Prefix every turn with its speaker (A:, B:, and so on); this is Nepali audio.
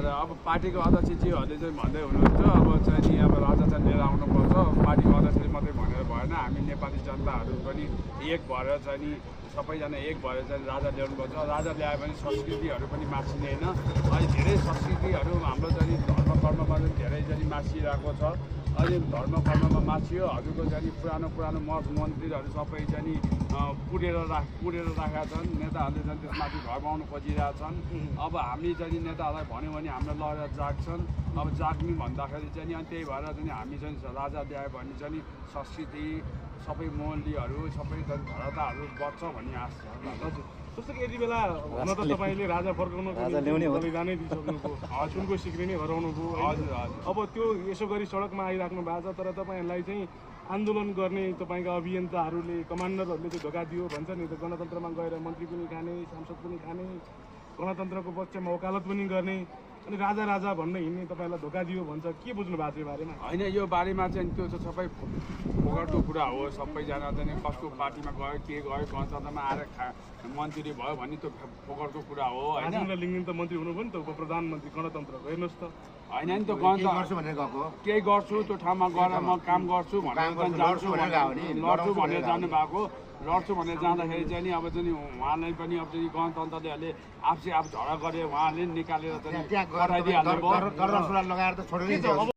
A: अब पार्टीको अध्यक्षज्यूहरूले चाहिँ भन्दै हुनुहुन्छ अब चाहिँ नि अब राजा चाहिँ लिएर आउनुपर्छ पार्टीको अध्यक्षले मात्रै भनेर भएन हामी नेपाली जनताहरू पनि एक भएर चाहिँ नि सबैजना एक भएर चाहिँ राजा ल्याउनुपर्छ राजा ल्यायो भने संस्कृतिहरू पनि मासिँदैन अहिले धेरै संस्कृतिहरू हाम्रो चाहिँ धर्म कर्ममा चाहिँ धेरै चाहिँ मासिरहेको छ अहिले धर्म कर्ममा मासियो हजुरको चाहिँ पुरानो मठ मन्दिरहरू सबै चाहिँ पुरेर राखेका छन् नेताहरूले चाहिँ त्यसमाथि भगाउन खोजिरहेछन् अब हामी चाहिँ नेताहरूलाई भन्यो भने हाम्रो लहर जाग्छन् अब जाग्ने भन्दाखेरि चाहिँ अनि त्यही भएर चाहिँ हामी चाहिँ राजा ल्यायो भने चाहिँ संस्कृति सबै मूल्यहरू सबै धरताहरू बच्छ भन्ने आश छ।
B: हजुर जस्तो कि यति बेला हुन त तपाईँले राजा फर्काउनको बलिदानै दिइसक्नुभयो सुनको सिक्री नै हराउनुभयो
A: हजुर हजुर
B: अब त्यो यसो गरी सडकमा आइराख्नु भएको छ तर तपाईँहरूलाई चाहिँ आन्दोलन गर्ने तपाईँका अभियन्ताहरूले कमान्डरहरूले चाहिँ धोका दियो भन्छ नि त गणतन्त्रमा गएर मन्त्री पनि खाने सांसद पनि खाने गणतन्त्रको पक्षमा वकालत पनि गर्ने अनि राजा राजा भन्दै हिँड्ने तपाईँलाई धोका दियो भन्छ के बुझ्नु भएको छ यो बारेमा
A: होइन यो बारेमा चाहिँ त्यो चाहिँ सबै फोकटको कुरा हो सबैजना चाहिँ कसको पार्टीमा गयो के गयो गणतन्त्रमा आएर मन्त्री भयो भन्ने त्यो फोकटको कुरा हो होइन
B: राजेन्द्र लिङ्गदेन त मन्त्री हुनुभयो नि त उपप्रधानमन्त्री गणतन्त्रको हेर्नुहोस् त
A: होइन नि त्यो गणतन्त्र केही गर्छु त्यो ठाउँमा गएर म काम गर्छु भनेर लड्छु भनेर जानुभएको लड्छु भनेर जाँदाखेरि चाहिँ नि अब चाहिँ उहाँलाई पनि अब चाहिँ गणतन्त्रले आफै आफ झगडा गरे उहाँले निकालेर चाहिँ पठाइदिइहाल्नु भयो।